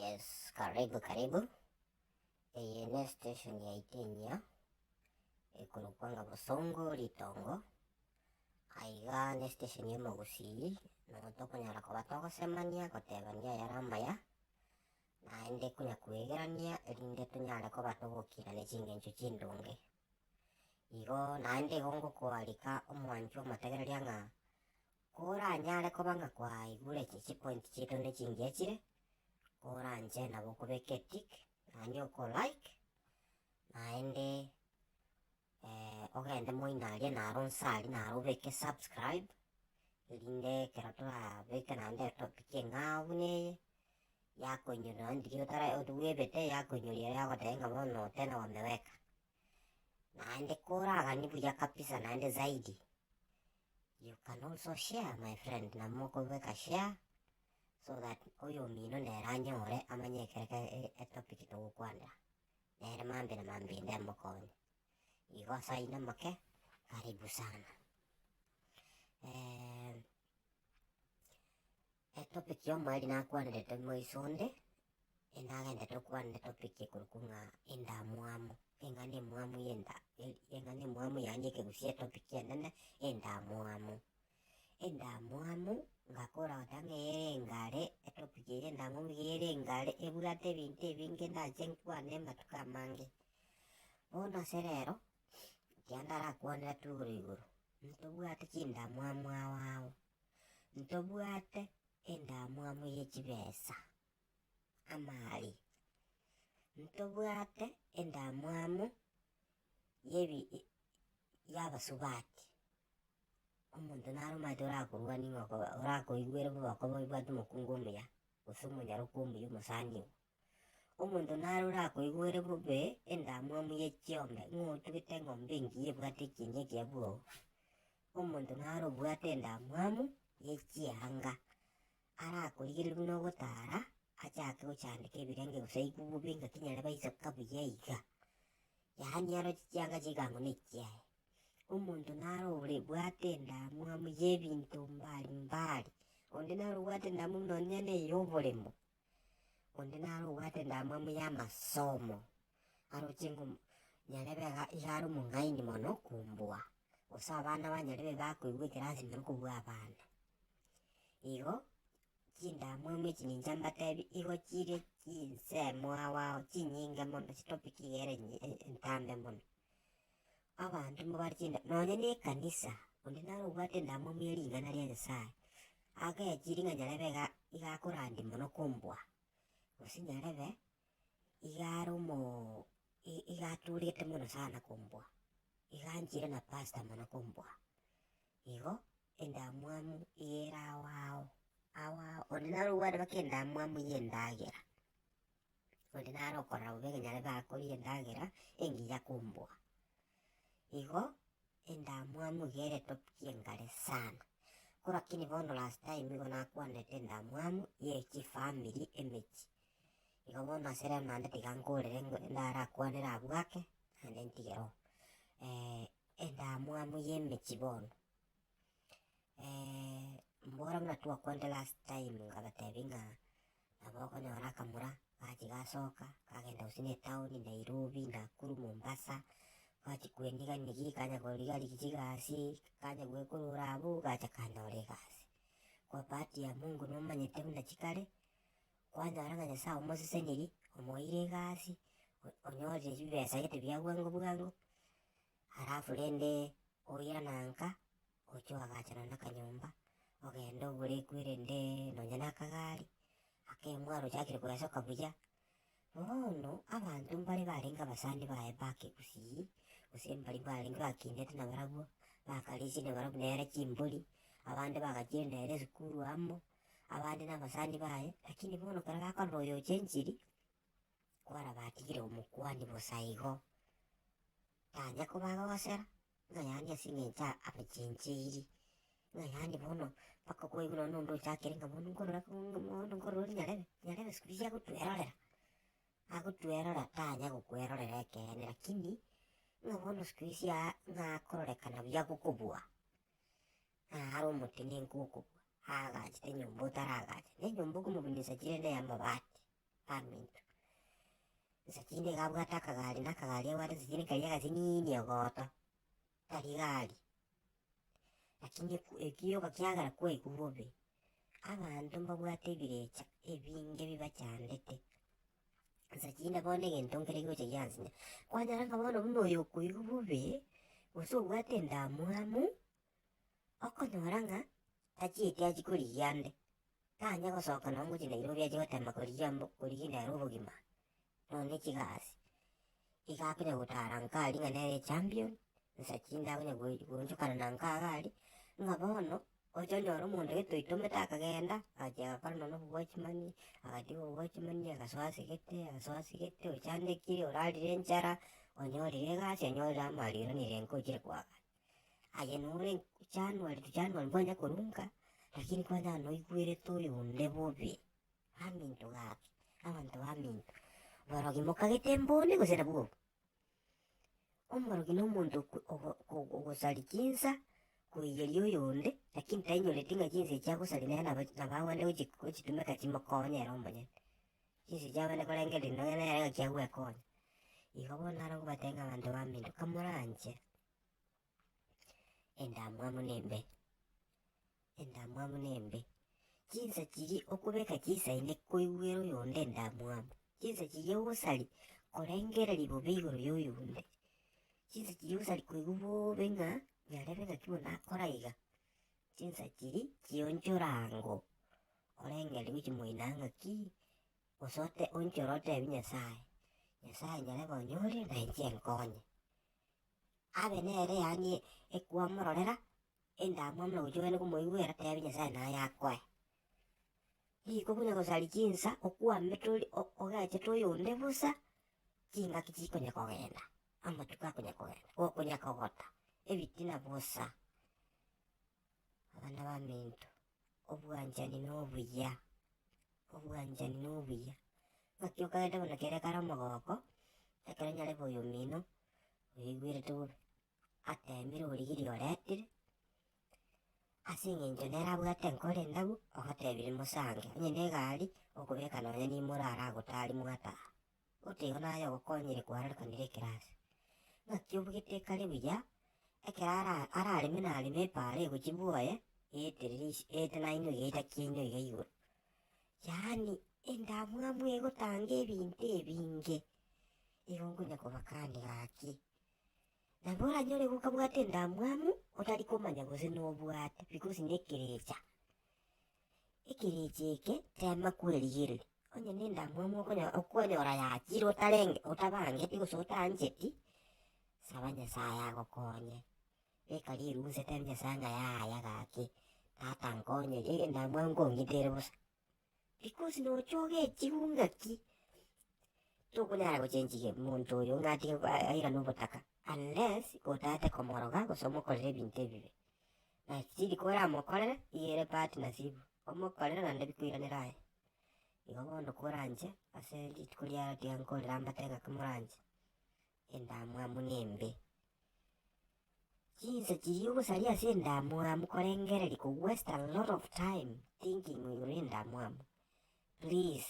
Yes, karibu karibu. Eye ne station yaito enyia ekorokwa ng'a Bosongo Ritongo. Aiga ne station ya omogusii nabo tokonyara koba togosemania gotebania ayare amaya naende konya kwegerania erinde tonyare koba togokina ne chingencho chindonge. Igo naende igo ngokoarika omwanchwa omotegereria ng'a Koranyare koba ng'a kwaigure chipoint chiaito ne chingiya chire, koranche nabo okobeka etick, naende oko like, naende ogende moino aria naro nse aria naro obeke subscribe, erinde ekero torabeke naende etopic eng'ao buna eye, yakoinyora naende riria otara bwebete yakoinyoria ere yagotebia ng'a bono tena wameweka. Naende koraganie buya kabisa naende zaidi, you can also share my friend, nabo mokobeka share so that oyomino nere anyore amanye ekere ke etopic togokwanera, nere mambia na mambia ende amokonye. Igo ase ayio namoke, karibu sana. Etopic y'omoerio nakwanerete moiso onde, Nagendete gokwana etopic ekorokwa ng'a endamwamu, eng'ana emwamu y'enda eng'ana emwamu yaani ekegusii etopic enene endamwamu. Endamwamu ngakora goteba ng'a ere engare etopic eye endamwamu iga ere engare ebwate ebinto ebinge ndache nkwane amatuko amange. Bono ase rero, tiga ndarakwanere tu igoro igoro, ntobwate chindamwamu ao ao, ntobwate endamwamu ye chibesa. amari. Ntobwate endamwamu y'ebi y'abasubati, omonto nare omanyete orakorwanie ng'a oko orakoigwere bobe okoba obwate omokungu omuya, gose omonyaroka omuya omosani oo. Omonto nare orakoigwere bobe endamwamu ye chiombe, ng'a otugete eng'ombe engiya ebwate ekieni ekiya bwogo. Omonto nare obwate endamwamu ye chianga. Arakorigererie buna ogotara, achake gochandeka ebirenge gose aigwe bobe ngaki nyare baisoka buya iga. Yaani aroche chianga chigango na echiaye. Omonto naro ore bwate endamwamu y'ebinto mbari mbari, onde naro obwate endamwamu nonya na ey'oboremo, onde naro obwate endamwamu y'amasomo, aroche ng'a nyarebe iga iga are omong'aini mono kombua, gose abana ba nyarebe bakoigwa ekerasi mono kobua abana. Igo, chindamwamu echi ninche mbatebi, igo chire chinsemo ao ao chinyinge mono, chitopic iga ere entambe mono. Abanto mbabare chinda nonye na ekanisa, onde nare obwate endamwamu ye ring'ana ria Nyasaye, agechire ng'a nyarebe iga iga akorandia mono kombua, gose nyarebe iga are omoo iga aturete mono sana kombua, iga anchire na pastor mono kombua. Igo endamwamu iga ere ao ao, ao ao, onde naro obwate mpaka endamwamu y'endagera, onde naro okorora bobe ng'a nyarebe akoria endagera engiya kombua. Igo endamwamu iga ere etopic engare sana, ko lakini bono last time igo nakwanete endamwamu ye chifamiri emechie, igo bono ase rero naende tiga nkorere ndarakwanere abwo ake naende ntigere oo. Endamwamu y'emechie bono. Mbora buna twakwanete last time nkabatebia ng'a nabo okonyora akamura gachia gasoka kagenda gose na etown Nairobi, Nakuru, Mombasa, gachia kwenigani kanya korigaria chigasi, kanya gwekorora abwo gacha kanyora egasi. Kwa bahati ya Mungu nomanyete buna chikare, kwanyora ng'a Nyasaye omosesenirie, omoeire egasi, onyorire chibesa gete bia bwango bwango, Alafu rende oirana nka, oche oagache nonya akanyomba, ogende ogore ekwerende nonya na akagari, akemwaro ochakire koesoka buya. Bono abanto mbare barenge abasani baye bakegusii, gose mbari barenge bakindete nabarabwo, bakarisia nabarabwo nere chimbori, abande bagachire nere esukuru amo, abande nabasani baye, lakini bono ekero bakorora oyo ochenchiri, kwarabatigire omokuani bosa igo. Tanya kobagosera, ng'a yaani ase eng'encho abachencheiri, ng'a yaani bono mpaka okoigwa nonya onde ochakire ng'a bono nkorora bono nkorora ore nyarebe, nyarebe siku hizi agotwerorera, agotwerora tanya gokwerorera ekeene lakini, ng'a bono siku hizi aa ng'a akororekana buya gokobua, ng'a are omotenenku okobua, aagachete enyomba otaragacha, na enyomba okomobunisa chire na ey'amabati. Baminto. Nsa chinde iga abwate akagari na akagari abwate nsa chinde karia agasinini ogoto, tari gari. Lakini ekio yoka kiagera kwaigwa bobe, abanto mbabwate ebirecha ebinge bibachandete. Nsa chinde bono egento nkere kegocha giansinya, kwanyora ng'a bono buna oyo okoigwa bobe, gose obwate endamwamu, okonyora ng'a tachieti achie korigia ande, tanya gosoka nonye gochia Nairobi achie gotema korigia mbo korigia nere obogima, nonye chigasi. Iga akonya gotara nka aria ng'a nere echampion, nsa chinde akonya goi goonchokana na nka iga aria, ng'a bono, oche onyore omonto gete oitomete akagenda, agachia agakora nonye obowatchman, agatiga obowatchman agasoa ase gete, agasoa ase gete, ochandekire, orarire enchara, onyorire egasi, onyorire amari oiranire nka ochire koagacha. Aye nore January to January nkwanya korwa nka, lakini kwanyora noigwerete oyonde bobe. Baminto gaki, abanto baminto, borogi mokagete mbonde gose nabwo obo? Omorogi na omonto okwe ogo ogo ogosaria chinsa, koiyeria oyonde, lakini tainyoreti ng'a chinsa echi agosaria nere nabo nabo agende gochi gochitumeka chimokonye ere omonyene. Chinsa echi agende korengereria nonye nere ng'aki agwekonya. Igo bono naro nkobatebia ng'a abanto baminto, kamoranche. Endamwamu nembe, endamwamu nembe. Chinsa chiria okobeka chisaine koigwera oyonde endamwamu, chinsa chiria ogosaria korengereria bobe igoro ya oyonde, chinsa chiria ogosaria koigwa bobe ng'a nyarebe ng'aki bono akora iga, chinsa chiria chionchorango orengereria gochia moino ng'aki gose ote onchore otebie Nyasaye, Nyasaye nyarebe onyorire na inche nkonye. Abe nere yaani ekwamororera endamwamu na gochia ogende komoigwera tebi Nyasaye naye akoe. Riko buna gosaria chinsa okwamete ori ogechete oyonde bosa, chingaki chikonya kogenda, amatuko akonya kogenda, gokonya kogota, ebitina bosa. Abana baminto, obwanchani nobuya, obwanchani nobuya. Ng'aki okagete buna kere kare omogoko, ekero nyarebe oyomino, oigwerete bobe, atemire origirie oretire, ase eng'encho nere abwate enkoro endabu, ogotebirie mosange, onye na egari, okobeka nonye nimoro aragotari mwatara. Goteba naye ogokonyire kwarorekanire ekerasi. Ng'aki obugete ekare buya, ekero ara arareme nareme epaara egochia bwoye, eeterere isi eete nainwe iga etakia inwe iga igoro. Yaani endamwamu egotanga ebinto ebinge, igo nkonya kobakani gaki. Nabo oranyore gokabwate endamwamu, otari komanya gose nobwate because nekerecha. Ekerecha eke tema kwerigereria, onye na endamwamu okonya okonyora yachire otarenge otabangeti gose otancheti, saba Nyasaye agokonye, beka riruse tebia Nyasaye ng'a yaya gaki, tata nkonye endamwamu nkong'ita ere bosa. Because nocha ogechigwa ng'aki, tokonyara gochenchia monto oyo ng'a atige airane obotaka, unless gotaete komoroga gose omokorere ebinto ebibe. Na chiri koramokorere, iga ere bahati nasibu, omokorere naende bikoiranere aye. Igo bono koranche, ase rituko riaro tiga nkorere ambate ng'aki moranche, endamwamu nembe. Chinsa chiria ogosaria ase endamwamu korengereria ko waste a lot of time thinking igoro ya endamwamu. Please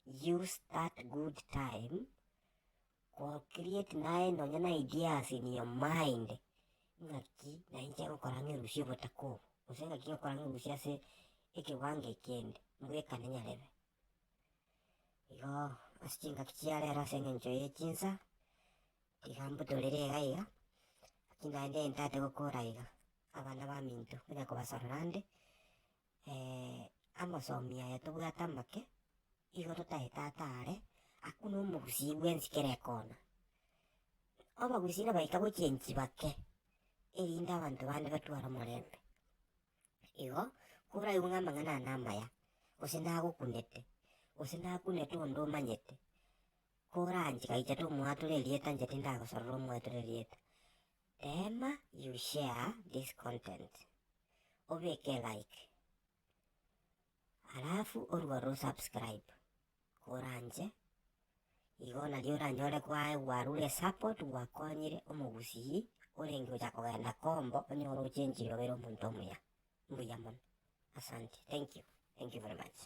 use that good time ko create naye nonya na ideas in your mind ng'aki nainche ngokora ng'erusie obotaka obo gose ng'aki ngokora ng'erusie ase ekewango ekende mbwekane nyarebe. Igo ase chingaki chia rero ase eng'encho ye chinsa. Tiga mbutorere iga iga, lakini naende ntate gokora iga, abana baminto konya kobasorora ande, amasomi aya tobwate amake, igo totaete atare, akwo na omogusii bwensi kera ekona. Abagusii nabaika gochenchi bake, erinde abanto bande batware omorembe. Igo, koraigwe ng'a amang'ana ane amaya, gose nagokunete, gose nakunete onde omanyete, Koranche gaicha tomoatore erieta inche tindagosorora omoatore erieta. Tema you share this content. Obeke like. Alafu orwore osubscribe. Koranche igo nario oranyore kwaye gwarure support gwakonyire omogusii orenge gocha kogenda kombo onyore ochenchire obere omonto omuya. Mbuya mono. Asante. Thank you. Thank you very much.